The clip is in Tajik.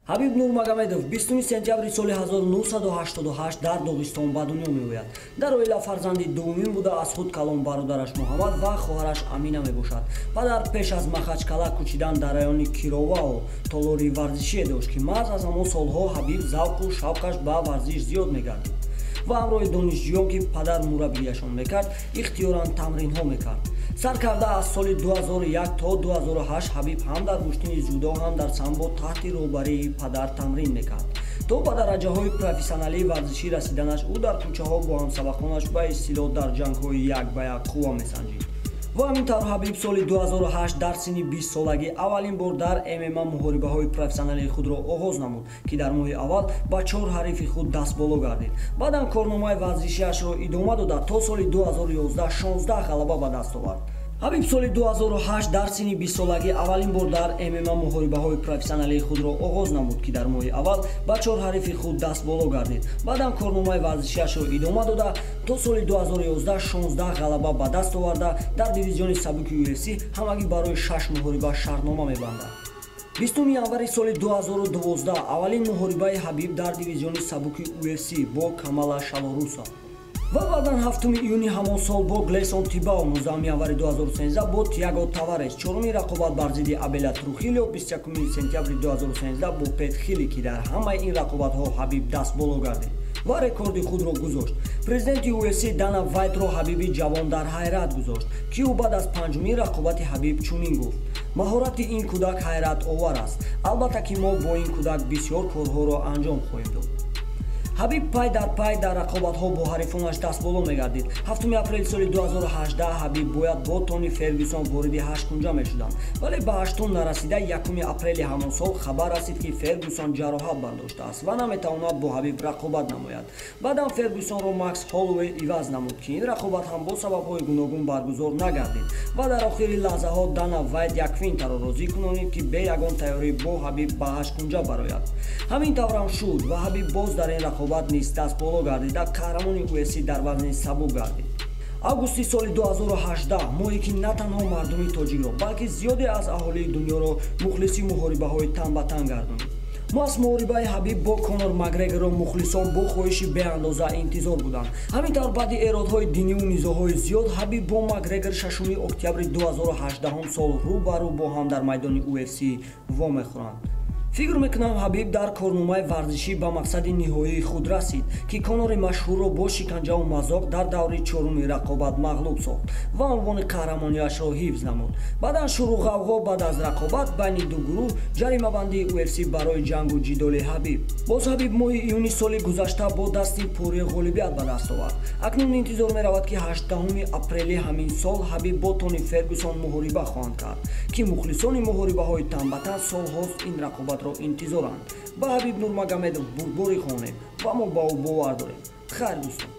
Ҳабиб Нурмагомедов 20 сентябри соли 1988 дар Доғистон ба дунё меояд. Дар оила фарзанди дуввумин буда, аз худ калон бародараш Муҳаммад ва хоҳараш Амина мебошад. Падар пеш аз Махачкала кӯчидан дар райони Кировао толори варзишие дошт, ки маҳз аз ҳамон солҳо Ҳабиб завқу шавқаш ба варзиш зиёд мегардид ва ҳамроҳи донишҷӯён, ки падар мураббияшон мекард, ихтиёран тамринҳо мекард. Сар карда аз соли 2001 то 2008 Ҳабиб ҳам дар гӯштини ҷудо, ҳам дар самбо таҳти роҳбарии падар тамрин мекард. То ба дараҷаҳои профессионалии варзишӣ расиданаш ӯ дар кӯчаҳо бо ҳамсабақонаш ба истилоҳ дар ҷангҳои як ба як қувва месанҷид. Ва ҳамин тавр Ҳабиб соли 2008 дар синни 20 солагӣ аввалин бор дар ММА муҳорибаҳои профессионалии худро оғоз намуд, ки дар моҳи аввал ба 4 ҳарифи худ дастболо гардид. Баъдан корномаи варзишиашро идома дода, то соли 2011 16 ғалаба ба даст овард. Ҳабиб соли 2008 дар синни 20 солагӣ аввалин бор дар ММА муҳорибаҳои профессионалии худро оғоз намуд, ки дар моҳи аввал ба 4 ҳарифи худ дастболо гардид. Баъдан корномаи варзишиашро идома дода, то соли 2011 16 ғалаба ба даст оварда, дар дивизиони сабуки UFC ҳамагӣ барои 6 муҳориба шартнома мебандад. 20 январи соли 2012 аввалин муҳорибаи Ҳабиб дар дивизиони сабуки UFC бо Камала Шалоруса ва баъдан 7 июни ҳамон сол бо Глейсон Тибао, 19 январи 2013 бо Тиаго Таварес, чоруми рақобат бар зидди Абела Трухилио, 21 сентябри 2013 бо Пет Хили, ки дар ҳамаи ин рақобатҳо Ҳабиб дастболо гардид ва рекорди худро гузошт. Президенти UFC Дана Вайтро Ҳабиби ҷавон дар ҳайрат гузошт, ки ӯ баъд аз панҷумин рақобати Ҳабиб чунин гуфт: маҳорати ин кӯдак ҳайратовар аст. Албатта, ки мо бо ин кӯдак бисёр корҳоро анҷом хоҳем дод. Ҳабиб пай дар пай дар рақобатҳо бо ҳарифонаш дастболо мегардид. 7 апрели соли 2018 Ҳабиб бояд бо Тони Фергюсон вориди ҳашткунҷа мешуданд, вале ба ҳаштум нарасида 1 апрели ҳамон сол хабар расид, ки Фергюсон ҷароҳат бардоштааст ва наметавонад бо Ҳабиб рақобат намояд. Баъдан Фергюсонро Макс Холлоуэй иваз намуд, ки ин рақобат ҳам бо сабабҳои гуногун баргузор нагардид ва дар охири лаҳзаҳо Дана Вайт Яквинтаро розӣ кунонид, ки бе ягон тайёрӣ бо Ҳабиб ба ҳашткунҷа барояд. Ҳамин таврам шуд ва Ҳабиб боз дар ин рақобат низ дастболо гардида, қаҳрамони UFC дар вазни сабук гардид. Августи соли 2018, моҳе ки на танҳо мардуми тоҷикро, балки зиёде аз аҳолии дунёро мухлиси муҳорибаҳои тан ба тан гардонид. Маҳз муҳорибаи Ҳабиб бо Конор Макгрегорро мухлисон бо хоҳиши беандоза интизор буданд. Ҳамин тавр баъди эродҳои диниву низоъҳои зиёд Ҳабиб бо Макгрегор 6 октябри 2018 сол рӯ ба рӯ бо ҳам дар майдони UFC вомехӯранд. Фикр мекунам, Ҳабиб дар корномаи варзишӣ ба мақсади ниҳоии худ расид, ки Конори машҳурро бо шиканҷаву мазоқ дар даври чоруми рақобат мағлуб сохт ва унвони қаҳрамониашро ҳифз намуд. Баъдан шурӯъ ғавғо баъд аз рақобат байни ду гурӯҳ, ҷаримабандии UFC барои ҷангу ҷидоли Ҳабиб. Боз Ҳабиб моҳи июни соли гузашта бо дасти Порье ғолибият ба даст овард. Акнун интизор меравад, ки 18 апрели ҳамин сол Ҳабиб бо Тони Фергюсон муҳориба хоҳанд кард, ки мухлисони муҳорибаҳои тан ба тан солҳост ин рақобатро интизоранд. Ба Ҳабиб Нурмагомедов бурдборӣ хонем ва мо ба ӯ бовар дорем. Хайр, дӯстон.